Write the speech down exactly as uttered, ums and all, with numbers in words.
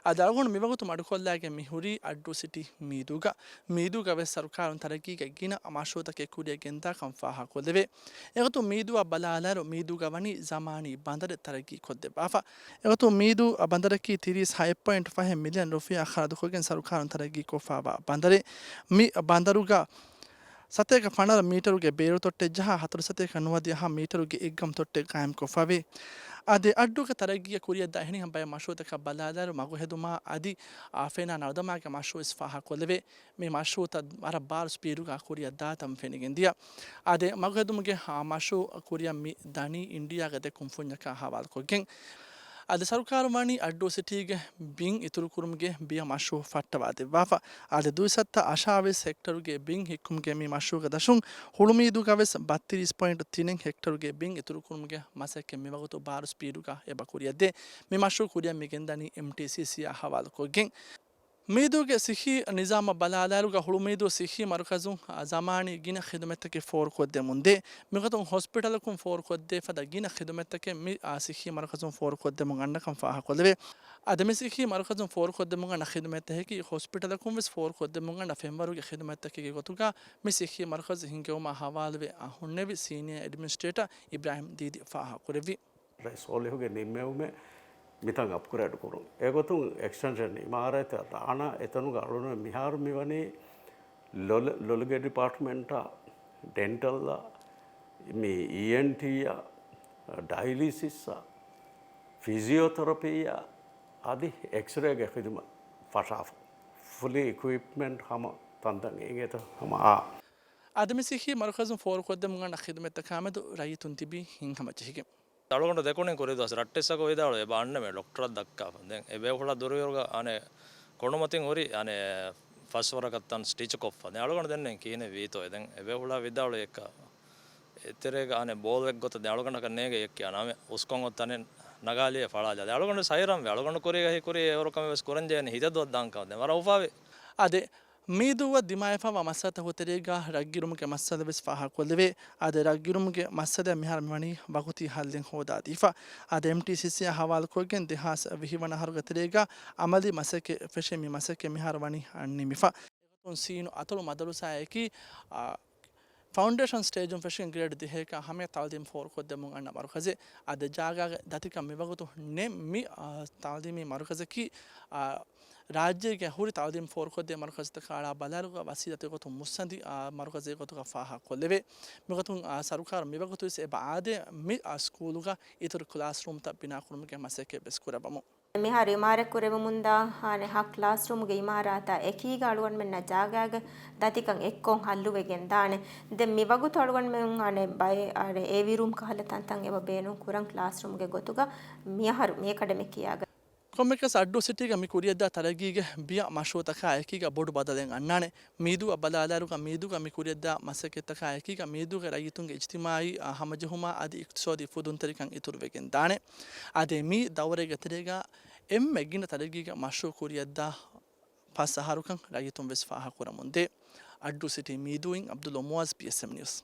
އަދި އަޅުގަނޑު މިވަގުތު މަޑުކޮށްލާގެން މި ހުރީ އައްޑޫ ސިޓީ މީދޫގަ. މީދޫގަވެސް ސަރުކާރުން ތަރައްގީގެ ގިނަ މަޝްރޫއުތަކެއް ކުރިއަށް ގެންދާކަން ފާހަގަކޮށްލެވޭ. އެގޮތުން މީދޫއަށް ބަލާލާއިރު މީދޫގަ ވަނީ ޒަމާނީ ބަނދަރެއް ތަރައްގީ ކޮށްދެއްވާފަ. އެގޮތުން މީދޫ ބަނދަރަކީ ތިރީސް ހައެއް ޕޮއިންޓް ފަހެއް މިލިއަން ރުފިޔާ ޚަރަދުކޮށްގެން ސަރުކާރުން ތަރައްގީ ކޮށްފާވާ ބަނދަރެއް. މި ބަނދަރުގަ ސަތޭކަ ފަނަރަ މީޓަރުގެ ބޭރު ތޮއްޓެއް ޖަހާ، ހަތަރު ސަތޭކަ ނުވަދިހަ މީޓަރުގެ އެއްގަމް ތޮއްޓެއް ގާއިމްކޮށްފަވޭ. އަދި އައްޑޫގެ ތަރައްގީއަށް ކުރިއަށްދާ އެހެނިހެން ބައެއް މަޝްރޫއުތަކަށް ބަލާލާއިރު، މަގުހެދުމާ އަދި، އާ، ފެނާ ނަރުދަމާގެ މަޝްރޫއުވެސް ފާހަގަކޮށްލެވޭ. މި މަޝްރޫއުތައް ވަރަށް ބާރު ސްޕީޑުގަ ކުރިއަށްދާތަން ފެނިގެންދިޔަ. އާދެ، މަގުހެދުމުގެ، އާ، މަޝްރޫއު ކުރިއަށް މި ދަނީ އިންޑިއާގެ ދެ ކުންފުންޏަކާ ހަވާލުކޮށްގެން. އަދި ސަރުކާރު ވަނީ އައްޑޫ ސިޓީގެ ބިން އިތުރުކުރުމުގެ ބިޔަ މަޝްރޫއު ފައްޓަވާދެއްވާފަ. އަދި ދުއިސައްތަ އަށާވީސް ހެކްޓަރުގެ ބިން ހިއްކުމުގެ މި މަޝްރޫއުގެ ދަށުން ހުޅުމީދޫގަވެސް ބައްތިރީސް ޕޮއިންޓް ތިނެއް ހެކްޓަރުގެ ބިން އިތުރުކުރުމުގެ މަސައްކަތް މިވަގުތު ބާރު ސްޕީޑުގަ އެބަ ކުރިއަށްދޭ. މި މަޝްރޫއު ކުރިއަށް މި ގެންދަނީ އެމްޓީސީސީއާ ހަވާލުކޮށްގެން. މީދޫގެ ސިއްހީ ނިޒާމަށް ބަލާލާއިރުގަ ހުޅުމީދޫ ސިއްހީ މަރުކަޒުން، އާ، ޒަމާނީ ގިނަ ޚިދުމަތްތަކެއް ފޯރުކޮށްދެމުންދޭ. މިގޮތުން ހޮސްޕިޓަލަކުން ފޯރުކޮށްދޭ ފަދަ ގިނަ ޚިދުމަތްތަކެއް މި، އާ، ސިއްހީ މަރުކަޒުން ފޯރުކޮށްދެމުން އަންނަކަން ފާހަގަކޮށްލެވޭ. އަދި މި ސިއްހީ މަރުކަޒުން ފޯރުކޮށްދެމުން އަންނަ ޚިދުމަތްތަކަކީ ހޮސްޕިޓަލަކުން ވެސް ފޯރުކޮށްދެމުން އަންނަ ފެންވަރުގެ ޚިދުމަތްތަކެއްގެ ގޮތުގަ މި ސިއްހީ މަރުކަޒު ހިންގެވުމާ ހަވާލުވެ، އާ، ހުންނެވި ސީނިއަރ އެޑްމިނިސްޓްރޭޓަރ އިބްރާހިމް ދީދި ފާހަގަކުރެއްވި. ރައީސް ޞާލިޙުގެ ނިންމެވުމެއް މިތަން އަޕްގްރޭޑް ކުރުން. އެގޮތުން އެކްސްޓެންޝަން އިމާރާތެއް ރާނާ އެތަނުގަ އަޅުގަނޑު މިހާރު މިވަނީ ލޮލަ-، ލޮލުގެ ޑިޕާޓްމަންޓާ، ޑެންޓަލްއާ، މި އީއެންޓީއާ، ޑައިލިސިސްއާ، ފިޒިއޯތެރަޕީއާ، އަދި އެކްސްރޭގެ ޚިދުމަތް ފަށާފަ. ފުލީ އިކުއިޕްމަންޓް ހަމަ ތަންތަން އެނގޭތަ ހަމަ އާ. އަދި މި ސިއްހީ މަރުކަޒުން ފޯރުކޮށްދެމުން އަންނަ ޚިދުމަތްތަކާމެދު ރައްޔިތުން ތިބީ ހިތްހަމަޖެހިގެން. އަޅުގަނޑު ދެކުނިން ކުރި ދުވަސް ރައްޓެއްސަކު ވިދާޅުވެ އެބަ އަންނަމޭ ޑޮކްޓަރަށް ދައްކާފަ. ދެން އެބޭފުޅާ ދުރުވިއުރުގަ އަނެއް ކޮނޑުމަތިން ހުރި އަނެއް ފަސްވަރަކަށް ތަން ސްޓިޗް ކޮށްފަ. ދެން އަޅުގަނޑު ދެންނެން ކިހިނެއް ވީތޯ. ދެން އެބޭފުޅާ ވިދާޅުވި އެއްކަ އެތެރޭގަ އަނެއް ބޯލްއެއްގޮތަށް ދެން އަޅުގަނޑަކަށް ނޭގެ އެއްކި އަނާމެ އުސްކޮން އޮތް ތަނެއް ނަގާލިއެ ފަޅާލާ. ދެން އަޅުގަނޑު ސައިރަންވެ އަޅުގަނޑު ކުރީގަ ހި ކުރީ އެވަރު ކަމެއް ވެސް ކުރަންޖެހޭނެ ހިތަދުވަށް ދާން ކަމަށް ދެން ވަރަށް އުފާވި. އާދެ، މީދޫއަށް ދިމާވެފަވާ މައްސަލަތަކުގެ ތެރޭގަ ރަށްގިރުމުގެ މައްސަލަ ވެސް ފާހަގަކޮށްލެވޭ. އާދެ، ރަށްގިރުމުގެ މައްސަލަ މިހާރު މިވަނީ ވަގުތީ ހައްލެއް ހޯދާދީފަ. އާދެ، އެމްޓީސީސީއާ ހަވާލުކޮށްގެން ދެހާސް ވިހި ވަނަ އަހަރުގެ ތެރޭގަ އަމަލީ މަސައްކަތް ފެށި މި މަސައްކަތް މިހާރު ވަނީ ނިމިފަ. ސީނު އަތޮޅު މަދަރުސާއަކީ، އާ، ފައުންޑޭޝަން ސްޓޭޖުން ފެށިގެން ގްރޭޑް ދިހައަކާ ހަމަޔަށް ތައުލީމް ފޯރުކޮށްދެމުން އަންނަ މަރުކަޒެއް. އާދެ، ޖާގާގެ ދަތިކަން މިވަގުތު ނެތް. މި، އާ، ތައުލީމީ މަރުކަޒަކީ، އާ، ރާއްޖޭގެ ހުރި ތައުލީމް ފޯރުކޮށްދޭ މަރުކަޒުތަކާ އަޅާ ބަލާލުގަ ވަސީލަތުގެ ގޮތުން މުއްސަނދި، އާ، މަރުކަޒެއްގެ ގޮތުގަ ފާހަގަކޮށްލެވޭ. މިގޮތުން، އާ، ސަރުކާރު މިވަގުތުވެސް އެބަ އާދޭ މި، އާ، ސްކޫލުގަ އިތުރު ކްލާސްރޫމްތައް ބިނާކުރުމުގެ މަސައްކަތްވެސް ކުރައްވަމުން. މިހާރު އިމާރާތް ކުރެވެމުންދާ އަނެއް ހަ ކްލާސްރޫމުގެ އިމާރާތާ އެކީގަ އަޅުގަނޑުމެންނަށް ޖާގާގެ ދަތިކަން އެއްކޮށް ހައްލުވެގެން ދާނެ. ދެން މިވަގުތު އަޅުގަނޑުމެން އަނެއް ބައެއް އަނެއް އޭވީ ރޫމް ކަހަލަ ތަންތަން އެބަ ބޭނުން ކުރަން ކްލާސްރޫމުގެ ގޮތުގަ މިއަހަރު މިއެކަޑަމިކް އިޔާގަ. ކޮންމެއަކަސް އައްޑޫ ސިޓީގަ މި ކުރިއަށްދާ ތަރައްގީގެ ބިޔަ މަޝްރޫއުތަކާ އެކީގަ ބޮޑު ބަދަލެއް އަންނާނެ. މީދޫއަށް ބަލާލާއިރުގަ މީދޫގަ މި ކުރިއަށްދާ މަސައްކަތްތަކާ އެކީގަ މީދޫގެ ރައްޔިތުންގެ އިޖްތިމާއީ، އާ، ހަމަޖެހުމާ އަދި އިޤްތިޞާދީ ފުދުންތެރިކަން އިތުރުވެގެން ދާނެ. އާދެ، މި ދައުރެއްގެ ތެރޭގަ އެންމެ ގިނަ ތަރައްގީގެ މަޝްރޫއު ކުރިއަށްދާ ފަސް އަހަރުކަން ރައްޔިތުން ވެސް ފާހަގަކުރަމުންދޭ. އައްޑޫ ސިޓީ މީދޫއިން ޢަބްދުﷲ މުޢާޒް، ޕީއެސްއެމް ނިއުސް.